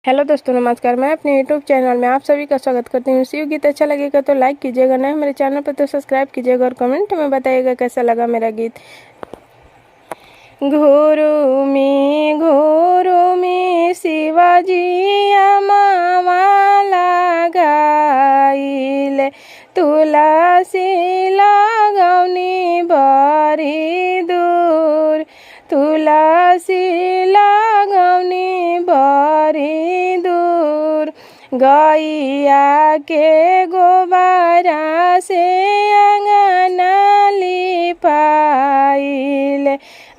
Hello दोस्तों, नमस्कार। मैं अपने यूट्यूब चैनल में आप सभी का स्वागत करती हूँ। शिव गीत अच्छा लगेगा तो लाइक कीजिएगा, नहीं मेरे चैनल पर तो सब्सक्राइब कीजिएगा और कमेंट में बताइएगा कैसा लगा मेरा गीत। घुरु में शिवाजी माला गाइले, तुलसी लगौनी बरी दूर, तुलसी लगौनी बरी दूर। गैया के गोबरा से अंगना लिपाइले,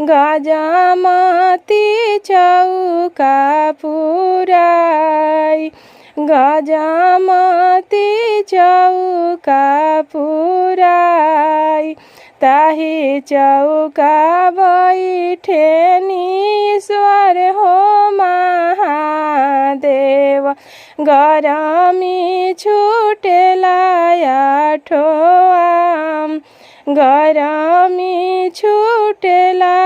गजमती चौका पुराई, गजमती चौका पुराई। ताही चौका बैठे ईश्वर हो महादेव, गरमी छूटेला आठो आम, गरमी छूटेला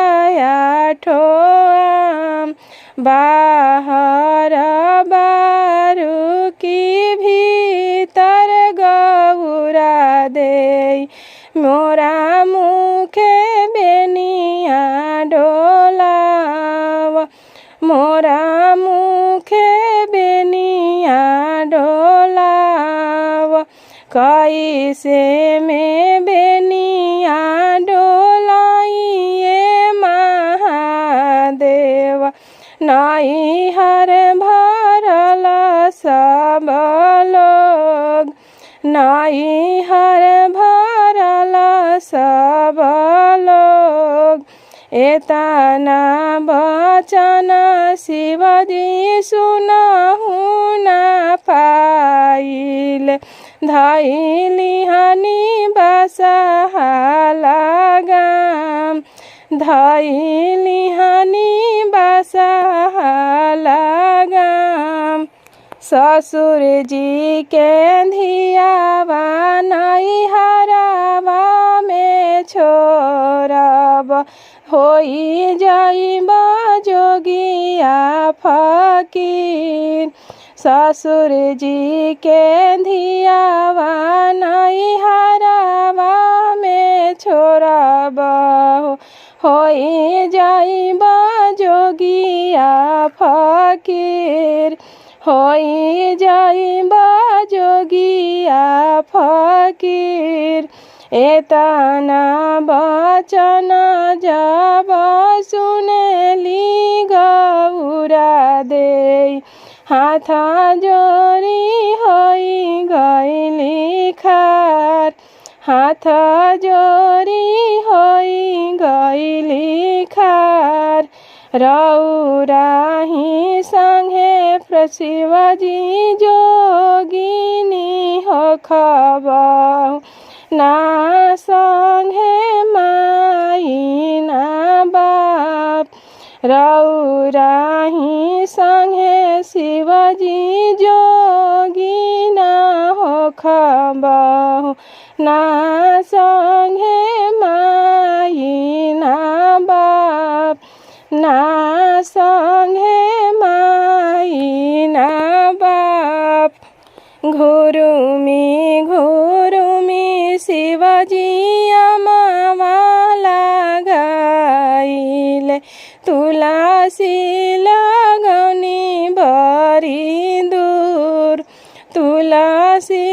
आठो आम। बाहर बारू की भीतर गौरा दे, मोरा मुखे बेनिया डोलाव, मोरा मुखे बेनिया डोलाव। कैसे में बेनिया डोलाइए महादेव, नैहर भरल सब लोग, नैहर भरल सब लोग। एतना बचन शिवजी सुनहु ना पाइल, धैली हनी बसहा लगाम, धैली हनी बसहा लगाम। ससुर जी के धियावा नैहरवा में छोड़ब, होई जाइब जोगिया फकीर। ससुर जी के धियावा नैहरवा में छोड़ब, होई जाइब जोगिया फकीर, होई जाइब जोगिया फकीर। एतना बचन जब सुनली गौरा दे, हाथ जोरी होई गइली खार, हाथ जोरी होई गइली खार। रौराही संगे शिवजी जोगिनी हो खबहु, ना संगे माई ना बाप। रौराही संगे शिवजी जोगी ना हो खबहु, ना संगे माई ना बाप, ना संगे माई ना बाप। घुरुमी घुरुमी शिवजी माला गाइले, तुलसी लगौनी बरी दूर, तुलसी